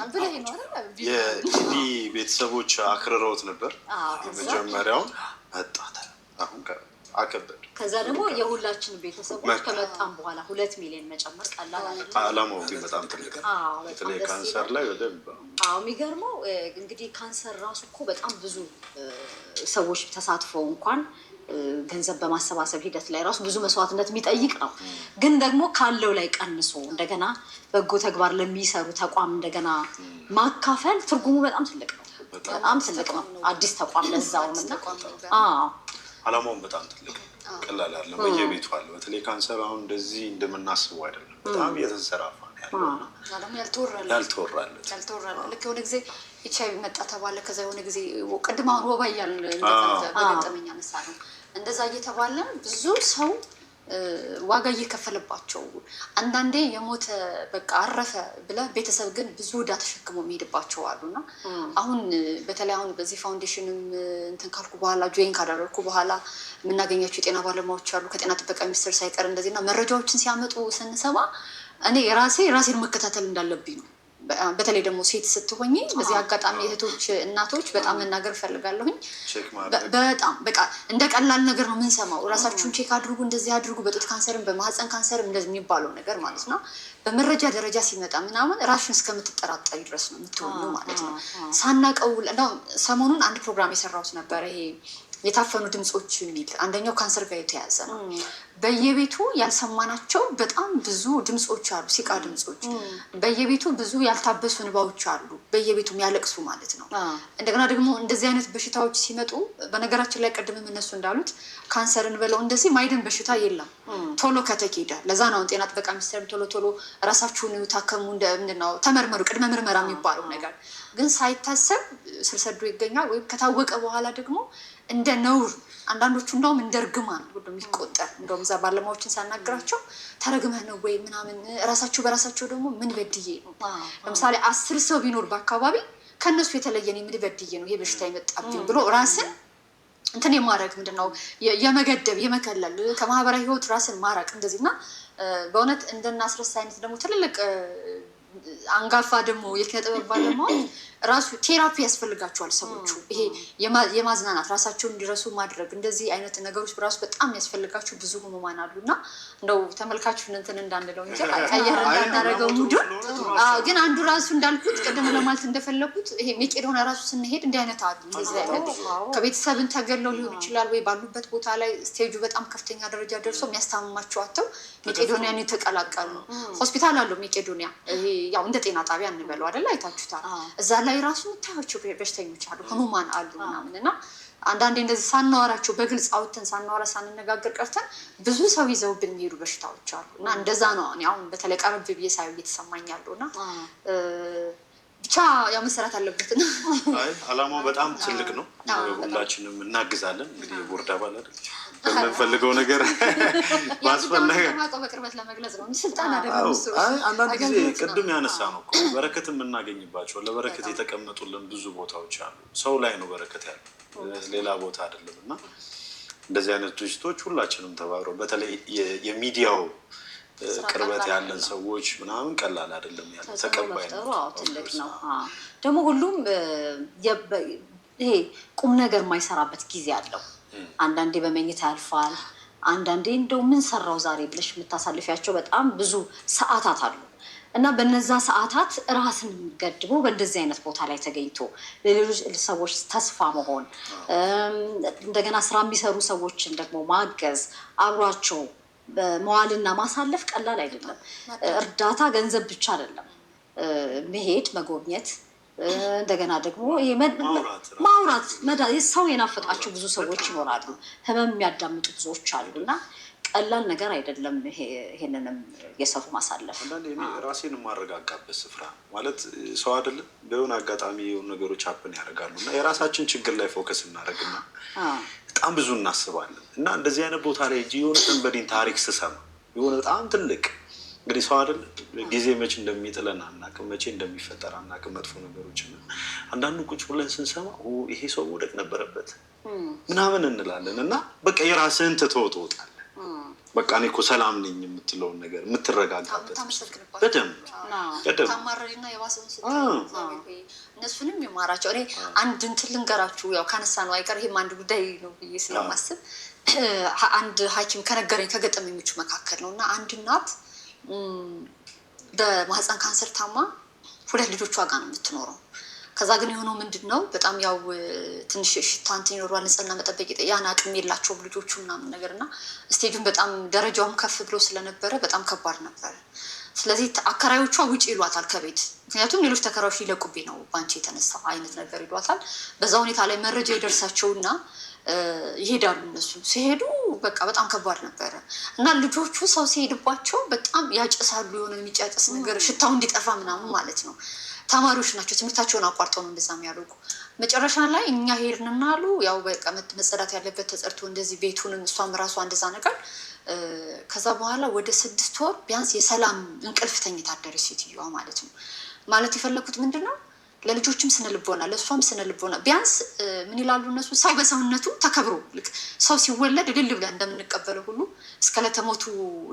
ብለህ ነው አይደል? የኢዲ ቤተሰቦች አክርረውት ነበር። የመጀመሪያውን መጣ፣ አሁን አከበድ። ከዛ ደግሞ የሁላችን ቤተሰቦች ከመጣም በኋላ 2 ሚሊዮን መጨመር ቀላል አይደለም። አላማው ግን በጣም ትልቅ ነው። በተለይ ካንሰር ላይ በደንብ። አዎ፣ የሚገርመው እንግዲህ ካንሰር ራሱ እኮ በጣም ብዙ ሰዎች ተሳትፈው እንኳን ገንዘብ በማሰባሰብ ሂደት ላይ ራሱ ብዙ መስዋዕትነት የሚጠይቅ ነው። ግን ደግሞ ካለው ላይ ቀንሶ እንደገና በጎ ተግባር ለሚሰሩ ተቋም እንደገና ማካፈል ትርጉሙ በጣም ትልቅ ነው። በጣም ትልቅ ነው። አዲስ ተቋም ለዛውም እና አላማውን በጣም ትልቅ ነው። ቀላል አይደለም። በየቤቱ አለ። በተለይ ካንሰር አሁን እንደዚህ እንደምናስበው አይደለም። በጣም እየተንሰራፋ ነው ያለው። ደግሞ ያልተወራለት። ያልተወራለት። ያልተወራለት። ልክ የሆነ ጊዜ HIV መጣ ተባለ። ከዛ የሆነ ጊዜ ቅድም አሁን ወባ እያልን በገጠመኝ አነሳ ነው፣ እንደዛ እየተባለ ብዙ ሰው ዋጋ እየከፈለባቸው፣ አንዳንዴ የሞተ በቃ አረፈ ብለህ ቤተሰብ ግን ብዙ ዕዳ ተሸክሞ የሚሄድባቸው አሉ። እና አሁን በተለይ አሁን በዚህ foundation ም እንትን ካልኩ በኋላ፣ join ካደረግኩ በኋላ የምናገኛቸው የጤና ባለሙያዎች አሉ፣ ከጤና ጥበቃ ሚኒስቴር ሳይቀር እንደዚህ፣ እና መረጃዎችን ሲያመጡ ስንሰማ እኔ ራሴ ራሴን መከታተል እንዳለብኝ ነው። በተለይ ደግሞ ሴት ስትሆኝ፣ በዚህ አጋጣሚ እህቶች፣ እናቶች በጣም መናገር እፈልጋለሁኝ። በጣም በቃ እንደ ቀላል ነገር ነው የምንሰማው። ራሳችሁን check አድርጉ፣ እንደዚህ አድርጉ፣ በጡት ካንሰርም በማህፀን ካንሰርም እንደዚህ የሚባለው ነገር ማለት ነው። በመረጃ ደረጃ ሲመጣ ምናምን ራስሽን እስከምትጠራጠሪ ድረስ ነው የምትሆኑ ማለት ነው። ሳናቀው ሰሞኑን አንድ ፕሮግራም የሰራሁት ነበረ፣ ይሄ የታፈኑ ድምፆች የሚል፣ አንደኛው ካንሰር ጋር የተያያዘ ነው። በየቤቱ ያልሰማናቸው በጣም ብዙ ድምፆች አሉ፣ ሲቃ ድምፆች። በየቤቱ ብዙ ያልታበሱ እንባዎች አሉ፣ በየቤቱ የሚያለቅሱ ማለት ነው። እንደገና ደግሞ እንደዚህ አይነት በሽታዎች ሲመጡ፣ በነገራችን ላይ ቅድምም እነሱ እንዳሉት ካንሰርን ብለው እንደዚህ ማይድን በሽታ የለም ቶሎ ከተኬደ። ለዛ ነው ጤና ጥበቃ ሚኒስቴርም ቶሎ ቶሎ ራሳችሁን ታከሙ፣ ምንድን ነው ተመርመሩ፣ ቅድመ ምርመራ የሚባለው ነገር ግን ሳይታሰብ ስር ሰዶ ይገኛል። ወይም ከታወቀ በኋላ ደግሞ እንደ ነውር፣ አንዳንዶቹ እንደውም እንደ እርግማን ሁሉ የሚቆጠር፣ እንደውም እዛ ባለሙያዎችን ሳናግራቸው ተረግመህ ነው ወይ ምናምን፣ ራሳቸው በራሳቸው ደግሞ ምን በድዬ ነው፣ ለምሳሌ 10 ሰው ቢኖር በአካባቢ ከእነሱ የተለየ እኔ ምን በድዬ ነው ይሄ በሽታ የመጣብኝ ብሎ ራስን እንትን የማድረግ፣ ምንድን ነው፣ የመገደብ፣ የመከለል፣ ከማህበራዊ ህይወት ራስን ማራቅ እንደዚህ። እና በእውነት እንደነ አስረስ አይነት ደግሞ ትልልቅ አንጋፋ ደግሞ የኪነ ጥበብ ባለሙያዎች ራሱ therapy ያስፈልጋቸዋል። ሰዎቹ ይሄ የማዝናናት፣ ራሳቸውን እንዲረሱ ማድረግ እንደዚህ አይነት ነገሮች በራሱ በጣም ያስፈልጋቸው ብዙ ህሙማን አሉ። እና እንደው ተመልካቹን እንትን እንዳንለው እንጂ ቀየር እንዳናረገው mood ኡን፣ ግን አንዱ ራሱ እንዳልኩት ቅድም ለማለት እንደፈለኩት ይሄ መቄዶንያ ራሱ ስንሄድ እንዲህ አይነት አሉ። እንደዚህ አይነት ከቤተሰብን ተገለው ሊሆን ይችላል ወይ ባሉበት ቦታ ላይ stage ኡ በጣም ከፍተኛ ደረጃ ደርሶ የሚያስታምማቸው አጥተው መቄዶንያን የተቀላቀሉ። ሆስፒታል አለው መቄዶንያ፣ ይሄ ያው እንደ ጤና ጣቢያ እንበለው አይደለ? አይታችሁታል። እዛ ላይ ራሱ የምታያቸው በሽተኞች አሉ፣ ህሙማን አሉ ምናምን። እና አንዳንዴ እንደዚህ ሳናወራቸው፣ በግልጽ አውጥተን ሳናወራ ሳንነጋገር ቀርተን ብዙ ሰው ይዘውብን የሚሄዱ በሽታዎች አሉ። እና እንደዛ ነው እኔ አሁን በተለይ ቀረብ ብዬ ሳየው እየተሰማኝ ያለው። እና ብቻ ያው መሰራት አለበት ነው። አይ፣ አላማው በጣም ትልቅ ነው። ሁላችንም እናግዛለን። እንግዲህ የቦርድ አባል አይደል፣ በምንፈልገው ነገር ማስፈለገ ማቀው በቅርበት ለመግለጽ ነው እንጂ ስልጣን አይደለም እሱ። አንዳንድ ጊዜ አገልግሎት ነው። ቅድም ያነሳ ነው እኮ፣ በረከት የምናገኝባቸው ለበረከት የተቀመጡልን ብዙ ቦታዎች አሉ። ሰው ላይ ነው በረከት ያለው፣ ሌላ ቦታ አይደለም። እና እንደዚህ አይነት ድርጅቶች ሁላችንም ተባብረው፣ በተለይ የሚዲያው ቅርበት ያለን ሰዎች ምናምን ቀላል አይደለም ያለ ተጽዕኖ ተቀባይነት መፍጠሩ አዎ ትልቅ ነው። አዎ። ደግሞ ሁሉም ይሄ ቁም ነገር የማይሰራበት ጊዜ አለው። አንዳንዴ በመኝታ ያልፋል። አንዳንዴ እንደው ምን ሰራው ዛሬ ብለሽ የምታሳልፊያቸው በጣም ብዙ ሰዓታት አሉ። እና በነዛ ሰዓታት ራስን ገድቦ በእንደዚህ አይነት ቦታ ላይ ተገኝቶ ለሌሎች ሰዎች ተስፋ መሆን፣ እንደገና ስራ የሚሰሩ ሰዎችን ደግሞ ማገዝ፣ አብሯቸው መዋልና ማሳለፍ ቀላል አይደለም። እርዳታ ገንዘብ ብቻ አይደለም። መሄድ፣ መጎብኘት፣ እንደገና ደግሞ ይሄ ማውራት፣ ሰው የናፈቃቸው ብዙ ሰዎች ይኖራሉ። ህመም የሚያዳምጡ ብዙዎች አሉ። እና ቀላል ነገር አይደለም። ይሄንንም የሰሩ ማሳለፍ። አንዳንዴ እኔ ራሴን የማረጋጋበት ስፍራ ማለት፣ ሰው አይደለም፣ በሆነ አጋጣሚ የሆኑ ነገሮች happen ያደርጋሉ እና የራሳችን ችግር ላይ focus እናደርግና በጣም ብዙ እናስባለን። እና እንደዚህ አይነት ቦታ ላይ እጅ የሆነ somebody ን ታሪክ ስሰማ የሆነ በጣም ትልቅ፣ እንግዲህ ሰው አይደለም፣ ጊዜ መቼ እንደሚጥለን አናውቅም፣ መቼ እንደሚፈጠር አናውቅም። መጥፎ ነገሮች እና አንዳንዱ ቁጭ ብለን ስንሰማ ይሄ ሰው መውደቅ ነበረበት ምናምን እንላለን እና በቃ የራስህን ትተው ትወጣለህ። በቃ እኔ እኮ ሰላም ነኝ የምትለውን ነገር የምትረጋጋበት በደንብ በደንብ ታማረሪና የባሰውን ስታይ እነሱንም ይማራቸው። እኔ አንድ እንትን ልንገራችሁ፣ ያው ካነሳ ነው አይቀር ይሄም አንድ ጉዳይ ነው ብዬ ስለማስብ አንድ ሐኪም ከነገረኝ ከገጠመኞቹ መካከል ነው እና አንድ እናት በማህፀን ካንሰር ታማ ሁለት ልጆቿ ጋር ነው የምትኖረው። ከዛ ግን የሆነው ምንድን ነው በጣም ያው ትንሽ ሽታ እንትን ይኖረዋል፣ ንጽህና መጠበቅ ያን አቅም የላቸውም ልጆቹ ምናምን ነገር እና stage ኡን በጣም ደረጃውም ከፍ ብሎ ስለነበረ በጣም ከባድ ነበር። ስለዚህ አከራዮቿ ውጭ ይሏታል ከቤት፣ ምክንያቱም ሌሎች ተከራዮች ሊለቁብኝ ነው ባንቺ የተነሳ አይነት ነገር ይሏታል። በዛ ሁኔታ ላይ መረጃ ይደርሳቸውና ይሄዳሉ። እነሱ ሲሄዱ በቃ በጣም ከባድ ነበረ እና ልጆቹ ሰው ሲሄድባቸው በጣም ያጨሳሉ፣ የሆነ የሚጫጨስ ነገር ሽታው እንዲጠፋ ምናምን ማለት ነው። ተማሪዎች ናቸው፣ ትምህርታቸውን አቋርጠው ነው እንደዛ የሚያደርጉ። መጨረሻ ላይ እኛ ሄድንና አሉ ያው በቃ መጸዳት ያለበት ተጸድቶ እንደዚህ ቤቱንም እሷም ራሷ እንደዛ ነገር። ከዛ በኋላ ወደ 6 ወር ቢያንስ የሰላም እንቅልፍ ተኝታ አደረች ሴትዮዋ ማለት ነው። ማለት የፈለኩት ምንድን ነው ለልጆችም ስነ ልቦና ለእሷም ስነ ልቦና ቢያንስ ምን ይላሉ እነሱ ሰው በሰውነቱ ተከብሮ ልክ ሰው ሲወለድ እልል ብለን እንደምንቀበለው ሁሉ እስከ ለተሞቱ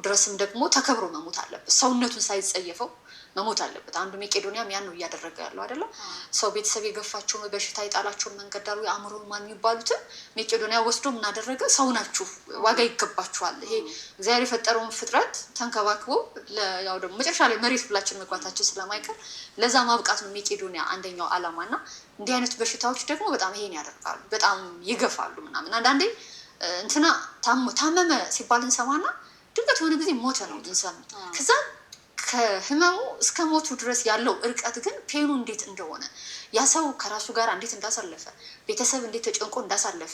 ድረስም ደግሞ ተከብሮ መሞት አለበት። ሰውነቱን ሳይጸየፈው መሞት አለበት። አንዱ መቄዶንያም ያን ነው እያደረገ ያለው አይደለም። ሰው ቤተሰብ የገፋቸውን በሽታ የጣላቸውን መንገድ ዳሩ የአእምሮ ማን የሚባሉትን መቄዶንያ ወስዶ ምን አደረገ? ሰው ናችሁ፣ ዋጋ ይገባችኋል። ይሄ እግዚአብሔር የፈጠረውን ፍጥረት ተንከባክቦ ያው ደግሞ መጨረሻ ላይ መሬት ሁላችን መግባታችን ስለማይቀር ለዛ ማብቃት ነው መቄዶንያ አንደኛው ዓላማ። እና እንዲህ አይነት በሽታዎች ደግሞ በጣም ይሄን ያደርጋሉ፣ በጣም ይገፋሉ ምናምን። አንዳንዴ እንትና ታመመ ሲባል እንሰማና ድንገት የሆነ ጊዜ ሞተ ነው እንሰማ። ከዛ ከህመሙ እስከ ሞቱ ድረስ ያለው እርቀት ግን ፔኑ እንዴት እንደሆነ ያ ሰው ከራሱ ጋር እንዴት እንዳሳለፈ ቤተሰብ እንዴት ተጨንቆ እንዳሳለፈ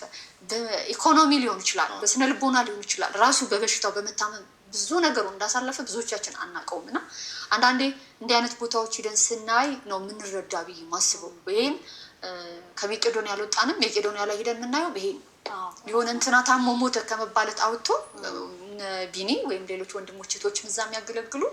በኢኮኖሚ ሊሆን ይችላል፣ በስነ ልቦና ሊሆን ይችላል፣ ራሱ በበሽታው በመታመም ብዙ ነገሩ እንዳሳለፈ ብዙዎቻችን አናውቀውም። እና አንዳንዴ እንዲህ አይነት ቦታዎች ሂደን ስናይ ነው የምንረዳ ብዬ ማስበው። ይህም ከመቄዶንያ ያልወጣንም መቄዶንያ ላይ ሂደን የምናየው ይሄ ነው። የሆነ እንትና ታሞ ሞተ ከመባለት አውጥቶ ቢኒ ወይም ሌሎች ወንድሞች እህቶችም እዛ የሚያገለግሉ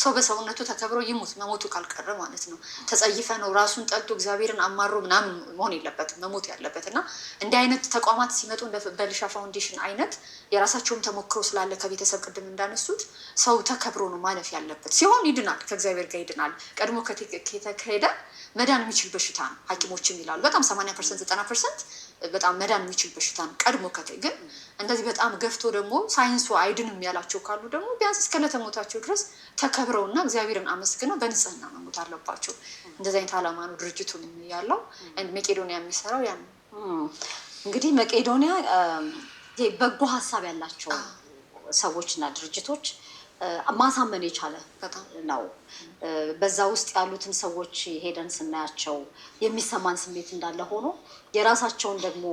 ሰው በሰውነቱ ተከብሮ ይሙት መሞቱ ካልቀረ ማለት ነው። ተጸይፈ ነው ራሱን ጠልቶ እግዚአብሔርን አማሮ ምናምን መሆን የለበትም መሞት ያለበት። እና እንዲህ አይነት ተቋማት ሲመጡ እንደ በልሻ ፋውንዴሽን አይነት የራሳቸውም ተሞክሮ ስላለ ከቤተሰብ ቅድም እንዳነሱት ሰው ተከብሮ ነው ማለፍ ያለበት። ሲሆን ይድናል፣ ከእግዚአብሔር ጋር ይድናል። ቀድሞ ከተካሄደ መዳን የሚችል በሽታ ነው ሐኪሞችም ይላሉ። በጣም 80% 90% በጣም መዳን የሚችል በሽታ ነው ቀድሞ ግን እንደዚህ በጣም ገፍቶ ደግሞ ሳይንሱ አይድንም ያላቸው ካሉ ደግሞ ቢያንስ እስከ ለተሞታቸው ድረስ ተከብረውና እግዚአብሔርን አመስግነው በንጽህና መሞት አለባቸው። እንደዚህ አይነት ዓላማ ነው ድርጅቱ ያለው። መቄዶንያ የሚሰራው ያን ነው። እንግዲህ መቄዶንያ በጎ ሀሳብ ያላቸው ሰዎችና ድርጅቶች ማሳመን የቻለ ነው። በዛ ውስጥ ያሉትን ሰዎች ሄደን ስናያቸው የሚሰማን ስሜት እንዳለ ሆኖ የራሳቸውን ደግሞ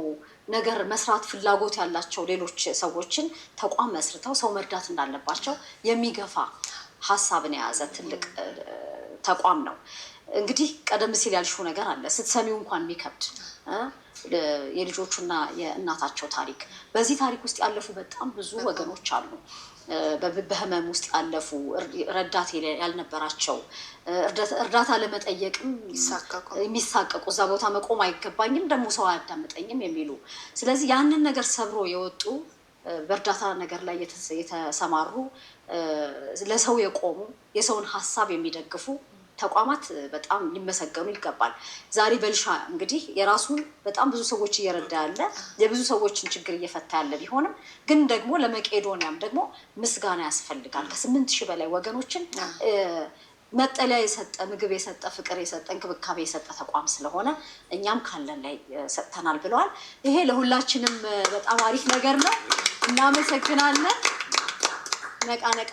ነገር መስራት ፍላጎት ያላቸው ሌሎች ሰዎችን ተቋም መስርተው ሰው መርዳት እንዳለባቸው የሚገፋ ሀሳብን የያዘ ትልቅ ተቋም ነው። እንግዲህ ቀደም ሲል ያልሽው ነገር አለ፣ ስትሰሚው እንኳን የሚከብድ የልጆቹና የእናታቸው ታሪክ። በዚህ ታሪክ ውስጥ ያለፉ በጣም ብዙ ወገኖች አሉ። በህመም ውስጥ ያለፉ፣ ረዳት ያልነበራቸው፣ እርዳታ ለመጠየቅም የሚሳቀቁ፣ እዛ ቦታ መቆም አይገባኝም ደግሞ ሰው አያዳምጠኝም የሚሉ። ስለዚህ ያንን ነገር ሰብሮ የወጡ በእርዳታ ነገር ላይ የተሰማሩ፣ ለሰው የቆሙ፣ የሰውን ሀሳብ የሚደግፉ ተቋማት በጣም ሊመሰገኑ ይገባል። ዛሬ በልሻ እንግዲህ የራሱን በጣም ብዙ ሰዎች እየረዳ ያለ የብዙ ሰዎችን ችግር እየፈታ ያለ ቢሆንም ግን ደግሞ ለመቄዶንያም ደግሞ ምስጋና ያስፈልጋል። ከ8,000 በላይ ወገኖችን መጠለያ የሰጠ፣ ምግብ የሰጠ፣ ፍቅር የሰጠ፣ እንክብካቤ የሰጠ ተቋም ስለሆነ እኛም ካለን ላይ ሰጥተናል ብለዋል። ይሄ ለሁላችንም በጣም አሪፍ ነገር ነው። እናመሰግናለን። ነቃ ነቃ።